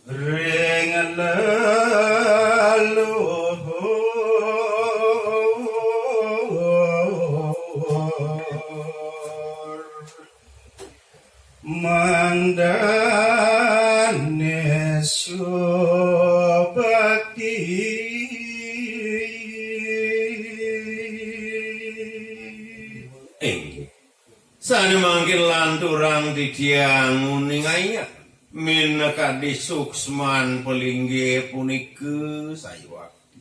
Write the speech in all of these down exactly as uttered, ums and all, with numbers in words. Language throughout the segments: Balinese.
ring leluhur. Mangdane subakti. Inggih. Sane mangkin lanturang titiang nguningayang minakadi suksman palinggih punika sayuwakti.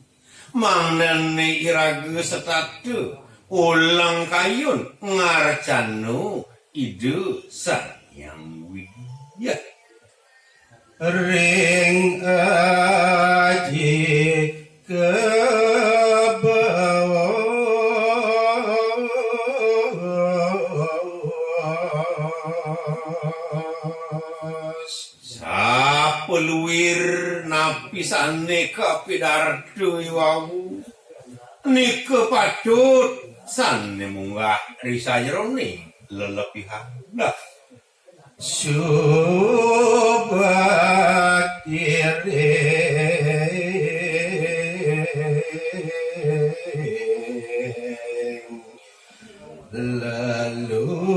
Mangdane iraga setata ulang kayun ngarcana Ida Sang Hyang Widya. Ring aji kabaos. Sapaluir napi sane kapidarta iwau? Nika patut sane munggah ri sajeroning lelepihan. Nah. Subakti ring leluhure.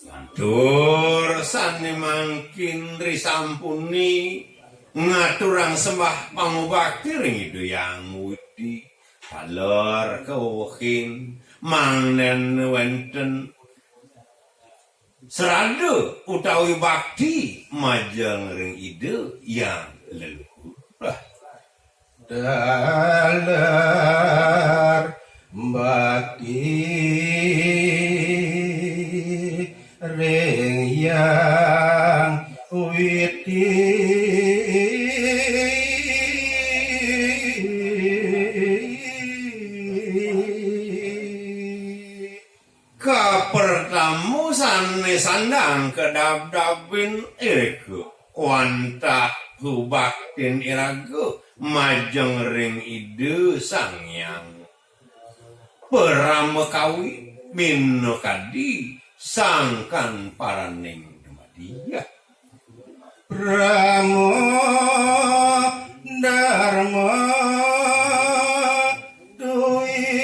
Lantur sane mangkin risampune ngaturang sembah pangubakti ring Ida Hyang Widhi, taler kawewehin mangdane wenten srada utawi bakti majeng ring Ida Hyang Leluhur. Taler bakti ring Hyang Widhi. Kapertama sane sandang kadabdabin irika wantah subaktin iraga majeng ring Ida Sang Hyang Paramakawi minakadi sangkan paraning dumadi. Pramo Darma Dwi.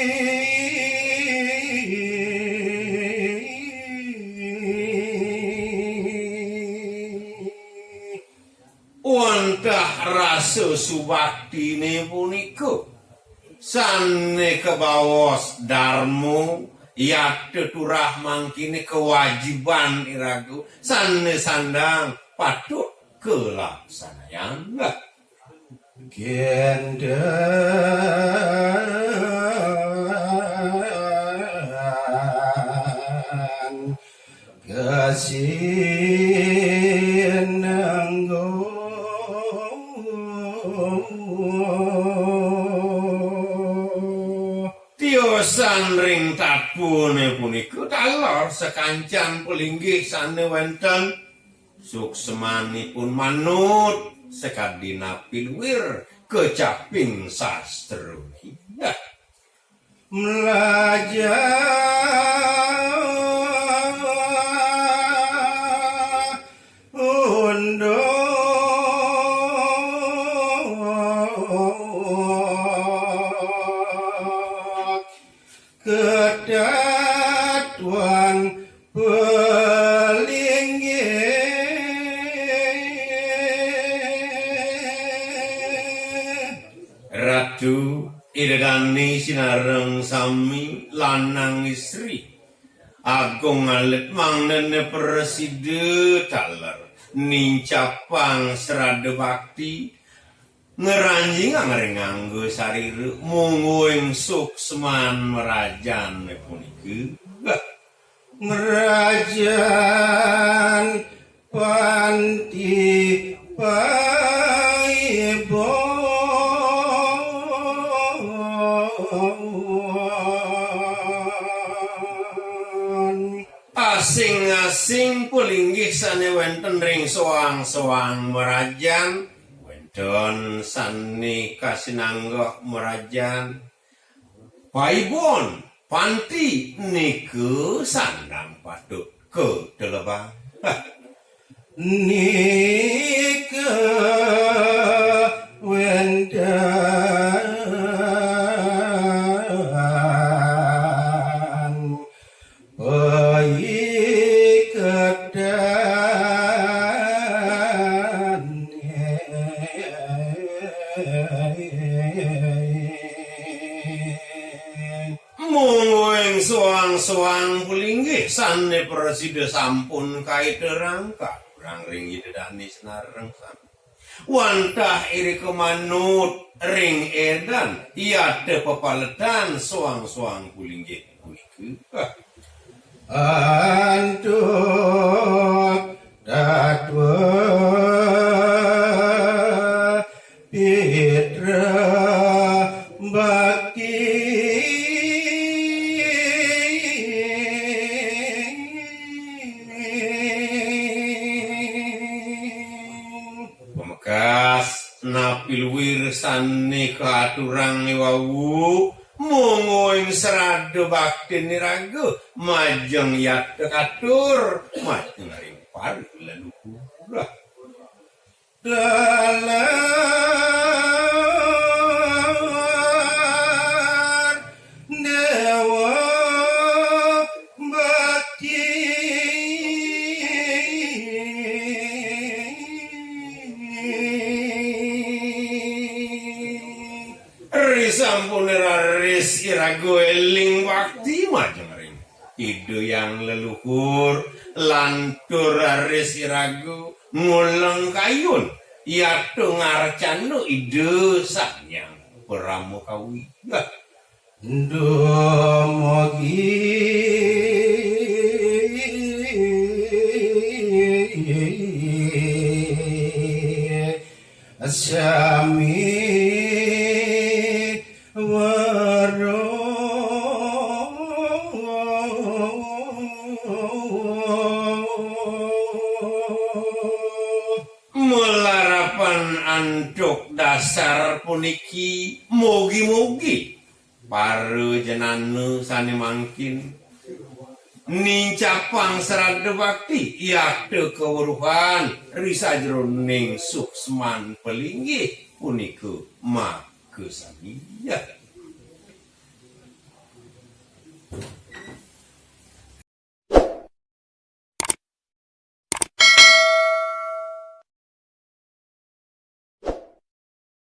Wantah rasa subaktine punika sane kabaos darma, yata turah mangkine kewajiban iraga sane sandang patut kalaksanayang. Genten kasinenggo. Tiosan ring tatwane punika taler sakancan palinggih sane wenten suksmanipun manut sakadi napi luir kecaping sastra. Nah. Mlajah unduk ketatwan palinggih. Ratu, Ida Dane sinareng sami lanang istri, agung alit mangdane prasida taler nincapang srada bakti, ngranjingang ring angga sarira mungguing suksman mrajan punika. Mrajan panti paibon. Asing-asing palinggih sane wenten ring soang-soang mrajan, wenten Don sane kasinangga mrajan. Paibon, panti nika sandang patut katelebang. Nika wenten paiketan. Mungguing soang-soang pulinggih sane prasida sampun kaiterang katurang ring Ida Dane Senareng sami. Wantah irika manut ring edan yata pepaletan soang-soang pulinggih punika. Antuk tatwa pitra bakti. Pamekas napi luir sane katurang iwau, mungguing srada baktin iraga, majeng yata katur, majeng ring para leluhur. Dalar Dewa Bakti. Risampune raris iraga eling bakti majeng ring Ida Hyang Leluhur, lantur raris iraga nguleng kayun, yata ngarcana Ida Sang Hyang Parama Kawi. Dumugi sami weruh. Malarapan antuk dasar puniki, mugi-mugi para janana sane mangkin nincapang srada bakti, yata kaweruhan ri sajroning suksman palinggih punika makasami. Ya.